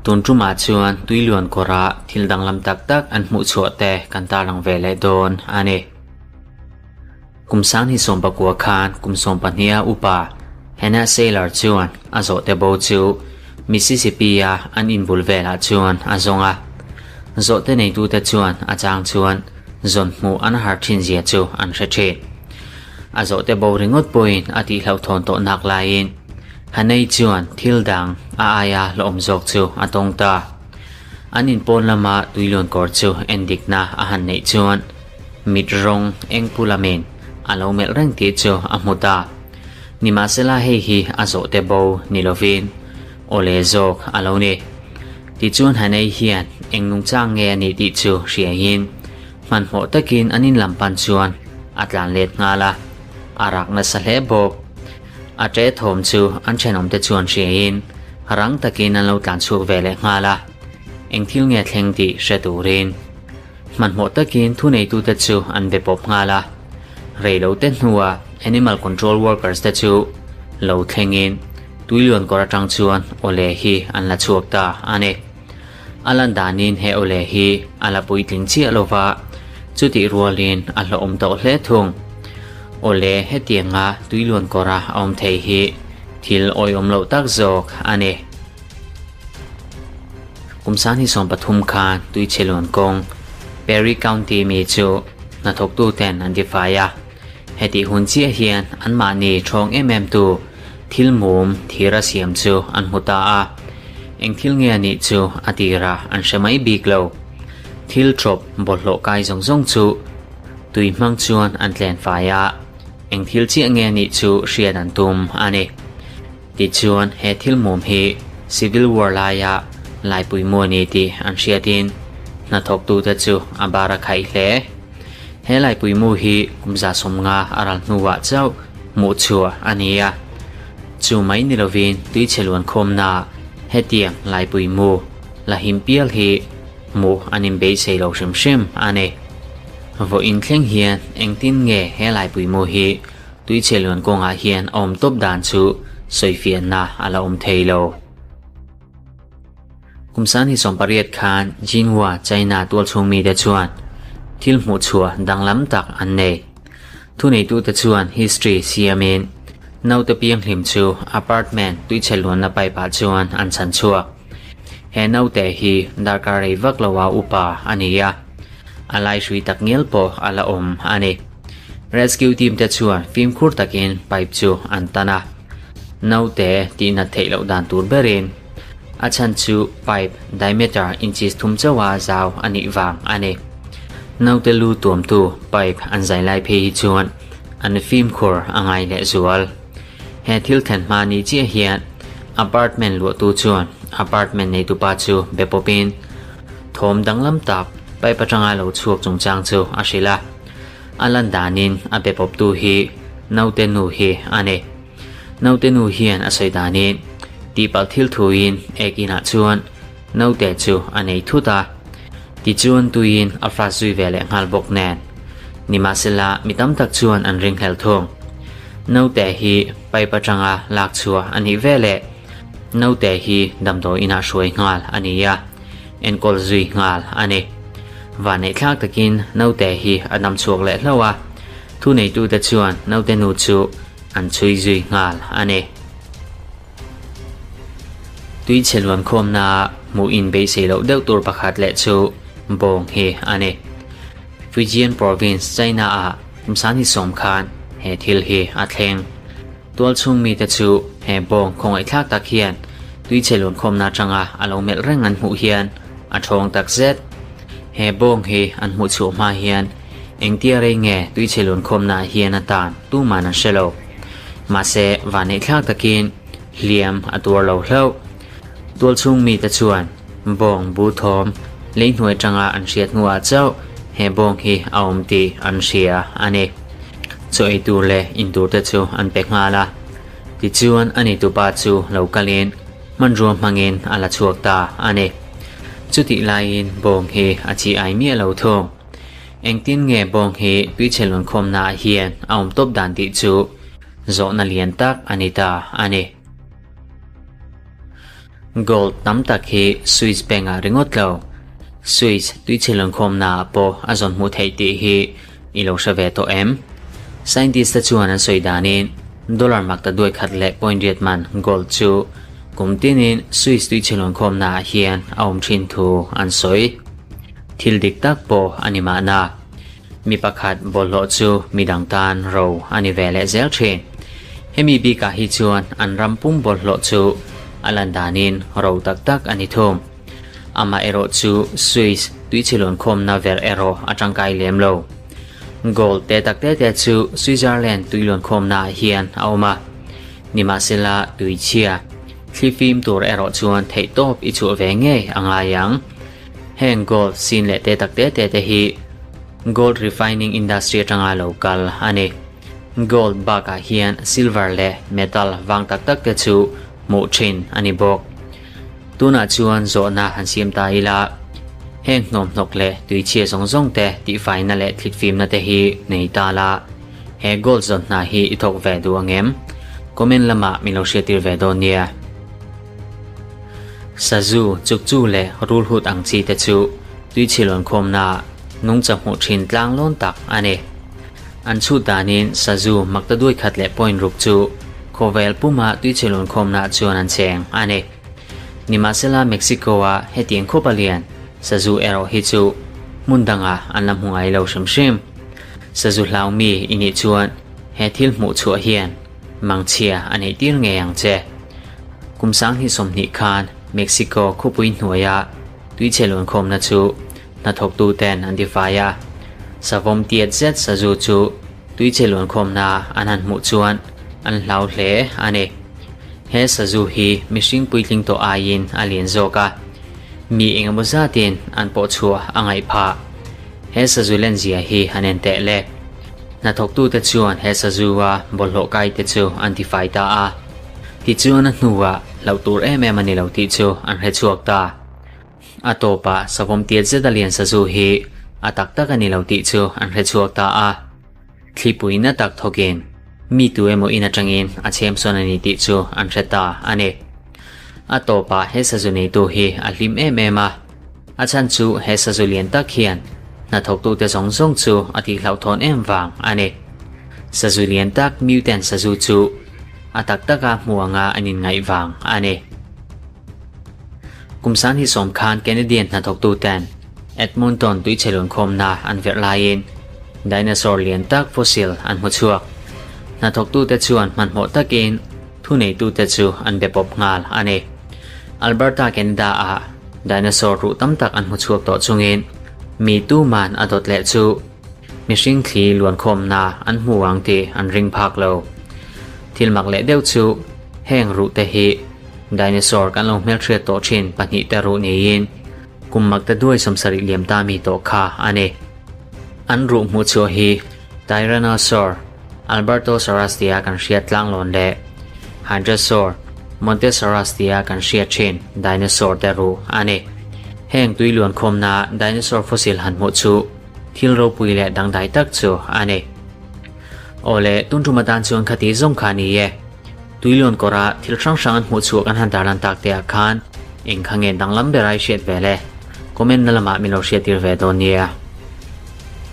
Tun tumah chuan tuiluan kawra thil danglam tak tak an hmuh chhuah te kan tarlang ve leh dawn a ni. Kum sanghnih 19 khan kum 12 a upa Hannah Saylor chuan a zawhte bo chu Mississippi-a an inbul velah chuan a zawng a. Zawhte neitute chuan a chang chuan zawn hmuh an har thin zia chu an hre thin. A zawhte bo ringawt pawhin a tihhlauhthawn tawh nak laiin Hanei chuan thil dang a aia hlawhawm zawk chu a tawng ta. An inpawn lama tuiluan kawr chu endikna a han neih chuan mit rawng eng pu lamin a lo melh reng tih chu a hmu ta. Nimahsela hei hi a zawhte bo ni lovin awle zawk a lo ni. Tichuan Hanei hian eng nungchang nge a nih tih chu hriain hmanhmawh takin an in lam pan chuan a tlan let nghal a, a rak nasa hle bawk. A ṭe thawm chu an ṭhenawmte chuan hriain rang takin an lo tlan chhuak ve leh nghal a, eng thil nge thleng tih hre turin. Hmanhmawh takin thuneitute chu an be pawp nghal a, reilote hnuah Animal Control Workers te chu lo thlengin tuiluan kawr aṭang chuan awle hi an la chhuak ta a ni. A lan danin he awle hi a la puitling chiah lo va, chutih rualin a hlawhawm tawh hle thung. Awle hetianga tuiluan kawra a awm thei hi thil awihawm loh tak zawk a ni. Kum 2013 khan tuichheluan kawng Perry County mi chu hnathawktuten an tifai a, hetih hun chiah hian anmahni ṭhawng em em tu thil mum thira siam chu an hmu ta a, eng thil nge a nih chu a tira an hre mai bik lo. Thil ṭawp bawlhhlawh kai zawng zawng chu tui hmang chuan an tlen fai a, eng thil chiah nge a nih chu hriat an tum a ni. Tichuan, he thil mum hi Civil War laia laipui mu a ni tih an hriatin hnathawktute chu a bar a khaih hle. He laipui mu hi kum 150 a ral hnuah chauh hmuh chhuah a ni a. Chu mai ni lovin tuichhe luankhawmnaah hetiang laipui mu la him pial hi hmuh an inbeisei lo hrim hrim a ni. Vawiin thleng hian engtin nge he laipui mu hi Tuichhe luan kawngah hian a awm tawp dan chu sawifiahna a la awm thei lo. Kum 2008 khan Jinhua, China tualchhung mite chuan thil hmuhchhuah danglam tak an nei. Thuneitute chuan history siamin naute pianghlim chu apartment tuichhe luanna pipe ah chuan an chhan chhuak. He naute hi darkar rei vak loa upa a ni a, a laihrui tak ngial pawh a la awm a ni. Rescue team te chuan fimkhur takin pipe chu an tan a, naute tihnat theih loh dan tur berin a chhan chu pipe diameter inches thum chauha zau a nih vang a ni. Naute lu tuamtu pipe an zai lai phei hi chuan an fimkhur a ngai leh zual. He thil thlen hma ni chiah hian apartment luahtu chuan apartment neitupa chu be pawpin thawm danglam tak pipe atanga lo chhuak chungchang chu a hrilh a. A lan danin a be pawptu hi naute nu hi a ni. Naute nu hian a sawi danin tihpalh thil thuin ek inah chuan naute chu a nei thut a. Tichuan tuiin a flash zui ve leh nghal bawk nen. Nimahsela mi tam tak chuan an ringhlel thung. Naute hi pipe atanga lak chhuah a nih veleh naute hi damdawi inah hruai nghal a ni a. Enkawl zui nghal a ni. Vanneihthlak takin naute hi a dam chhuak leh hlauh a, thuneitute chuan naute nu chu an chhui zui nghal a ni. Tuichhe luankhawmnaa hmuh inbeisei loh deuh tur pakhat leh chu bawng hi a ni. Fujian Province, China-ah kum 2010 khan he thil hi a thleng. Tualchhung mite chu he bawng khawngaihthlak tak hian tuichhe luankhawmna atanga a lo melh reng an hmuh hian a thawng tak zet. He bawng hi an hmuh chhuah hma hian engtia rei nge tuichhe luankhawmna hian a tan tuman an hre lo. Mahse, vanneihthlak takin hliam a tuar lo hlauh. Tualchhung mite chuan bawng bu thawm lei hnuai atanga an hriat hnuah chauh he bawng hi a awm tih an hria a ni. Chaw ei tur leh in tur te chu an pe nghal a. Tichuan a nitupa chu lo kalin hmanrua hmangin a la chhuak ta a ni. Chutih laiin bawng hi a chi ai miah lo thung. Engtin nge bawng hi tuichhe lunkhawmnaah hian a awm tawp dan tih chu zawhna lian tak a ni ta a ni. Gold tam tak hi Swiss Bank ah ringawt lo, Swiss tuichhe lawngkhawmna ah pawh a zawn hmuh theih tih hi i lo hre ve tawh em? Scientist te chuan an sawi danin dollar mak ta duai khat leh point riat man gold chu kum tinin Swiss tuichhe lawngkhawmna ah hian a awm thin thu an sawi. Thil dik tak pawh a ni mahna, mi pakhat bawlhhlawh chu midang tan ro a ni ve leh zel thin. Hemi bikah hi chuan an ram pum bawlhhlawh chu a lan danin ro tak tak a ni thung. Amaherawh chu Swiss tuichhilawn khawmna ver erawh a tangkai lem lo. Gold te tak te te chu Switzerland tuilawn khawmnaah hian a awm a. Nimahsela tuichhia, thlifim tur erawh chuan theihtawp i chhuah ve ngei a ngai ang. Heng gold sin leh te tak te te te hi gold refining industry atanga lo kal a ni. Gold bakah hian silver leh metal vang tak tak te chu hmuh thin a ni bawk. Tunah chuan zawhna han siam ta ila, heng hnawmhnawk leh tuichhia zawng zawng te tihfaina leh thlitfimna te hi nei ta la, he gold zawn hna hi i thawk ve duh ang em? Comment lamah min lo hriattir ve dawn nia. Sazu, chukchu leh rulhut ang chi te chu tuichhilawn khawmnaah nungcha hmuh thin tlang lawn tak a ni. An chhut danin sazu makta duai khat leh point ruk chu khawvel puma tuichhilawn khawmnaah chuan an cheng a ni. Nimahsela Mexico-a hetiang khawpa lian sazu erawh hi chu hmun dangah an la hmu ngai lo hrim hrim. Sazu hlaumi i nih chuan he thil hmuh chhuah hian mangchhia a neih tir ngei ang che. Kum sanghnih 20 khan Mexico khawpui hnuaia tuichhe lawnkhawmna chu hnathawktuten an tifai a. Savawm tiat zet sazu chu tuichhe lawnkhawmna an han hmuh chuan an hlau hle a ni. He sazu hi mihring puitling tawh aiin a lian zawk a, mi engemaw zatin an pawh chhuah a ngaih phah. He sazu lenzia hi an en teh le. Hnathawktute chuan he sazu-a bawlhhlawh kaite chu an tifai ta a. Tichuan a hnuah hlauh tur em em a ni lo tih chu an hre chhuak ta. A tawpah savawm tiat zet a lian sazu hi a tak tak a ni lo tih chu an hre chhuak ta a. Thlipui na tak thawkin mi tu emaw in atangin a chhem sawn a ni tih chu an hre ta a ni. A tawpah he sazu neitu hi a hlim em em a. A chhan chu he sazu lian tak hian hnathawktute zawng zawng chu a tihhlauhthawn em vang a ni. Sazu lian tak mutant sazu chu a tak taka hmu anga an inngaih vang a ni. Kum 2010 khan Canadian hnathawktuten Edmonton tuichhelun khawmna an verh laiin dinosaur lian tak fossil an hmu chhuak. Hnathawktute chuan hmanhmawh takin thuneitute chu an be pawp nghal a ni. Alberta, Canada-ah dinosaur ruh tam tak an hmu chhuak tawh chungin mi tuman a dawt leh chu mihring thli luankhawmna an hmu ang tih an ring phak lo. Thil mak leh deuh chu heng ruh te hi dinosaur kan lo hmelhriat tawh thin pahnihte ruh niin kum mak ta duai 70 liam ta mi tawh kha a ni. An ruh hmuh chhuah hi Tyrannosaur, Albertosaurus tia kan hriat tlanglawn leh Hadrosaur, Montesaurus tia kan hriat thin dinosaur te ruh a ni. Heng tui luankhawmna dinosaur fossil han hmuh chu thil ropui leh dangdai tak chu a ni. Awle, tun tum atan chuan khati zawng kha a ni e. Tuilawn kawra thil hrang hrang an hmuh chhuah kan han tarlan tak te ah khan eng kha nge danglam ber ai hriat ve le? Comment na lamah min lo hriattir ve dawn nia.